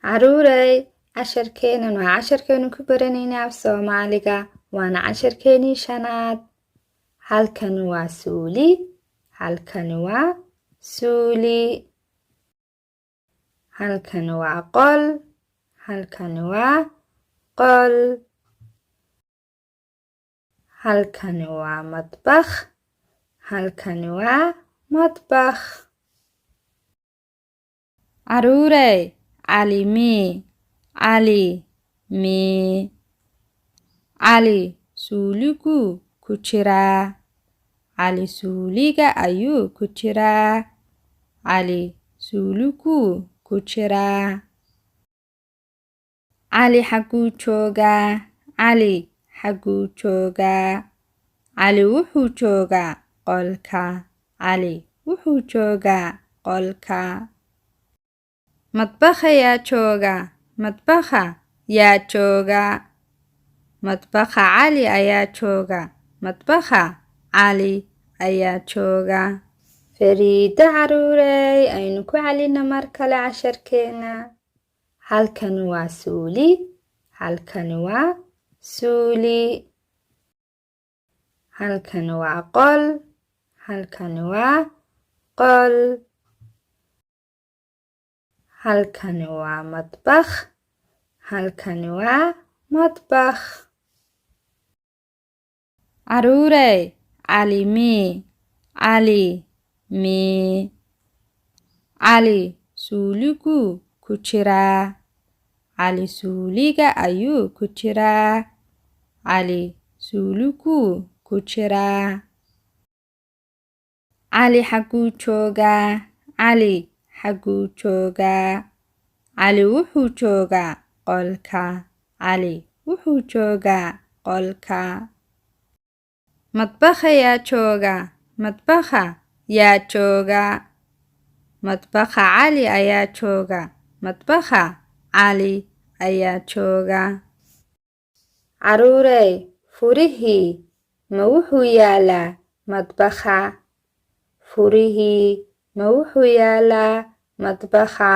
Caruurey, casharkeenan waa casharkeenu ku baranaynay af Soomaaliga, waana casharkeenii shanaad. Halkan waa suuli, halkan waa suuli. Halkan waa qol, halkan waa qol. Halkan waa madbakh, halkan waa madbakh. Caruurey, Cali mee? Cali mee? Cali suuliguu ku jiraa. Cali suuliga ayuu ku jiraa. Cali suuliguu ku jiraa. Cali xaguu joogaa? Cali xaguu joogaa? Cali wuxuu joogaa qolka. Cali wuxuu joogaa qolka. Madbakha yaa jooga? Madbakha yaa jooga? Madbakha Cali ayaa jooga. Madbakha Cali ayaa jooga. Fariida, caruurey, aynu ku celina mar kale casharkeena. Halkan waa suuli, halkan waa suuli. Halkan waa qol, halkan waa qol. Halkan waa madbakh, halkan waa madbakh. Caruurey, Cali mee? Cali mee? Cali suuliguu ku jiraa. Cali suuliga ayuu ku jiraa. Cali suuliguu ku jiraa. Cali xaguu joogaa? Cali xaguu joogaa? Cali wuxuu joogaa qolka. Cali wuxuu joogaa qolka. Madbakha yaa jooga? Madbakha yaa jooga? Madbakha Cali ayaa jooga. Madbakha Cali ayaa jooga. Caruurey, furihii ma wuxuu yaalaa madbakha? Furihii ma wuxuu yaalaa madbakha?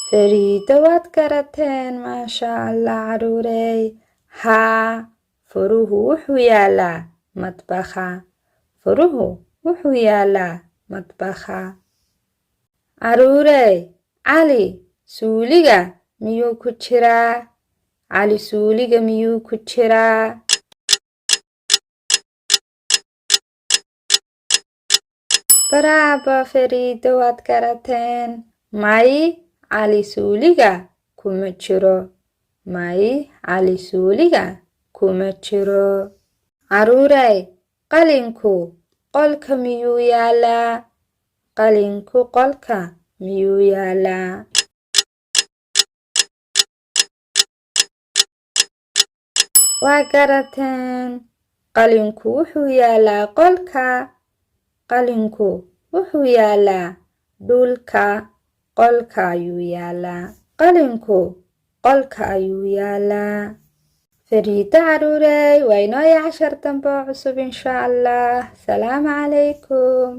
Fariida, waad garateen, maasha Allah, caruurey. Haa, furuhu wuxuu yaalaa madbakha. Furuhu wuxuu yaalaa madbakha. Caruurey, Cali suuliga miyuu ku jiraa? Cali suuliga miyuu ku jiraa? Bravo, Fariida, waad garateen. May, Cali suuliga kuma jiro. May, Cali suuliga kuma jiro. Caruurey, qalinku qolka miyuu yaalaa? Qalinku qolka miyuu yaalaa? Waa garateen. Qalinku wuxuu yaalaa qolka. Qalinku wuxuu yaalaa dhulka. Qolka ayuu yaalaa. Qalinku qolka ayuu yaalaa. Fariida, caruurey, waa inooya cashar dambe oo cusub, insha Allah. Salaamu calaykum.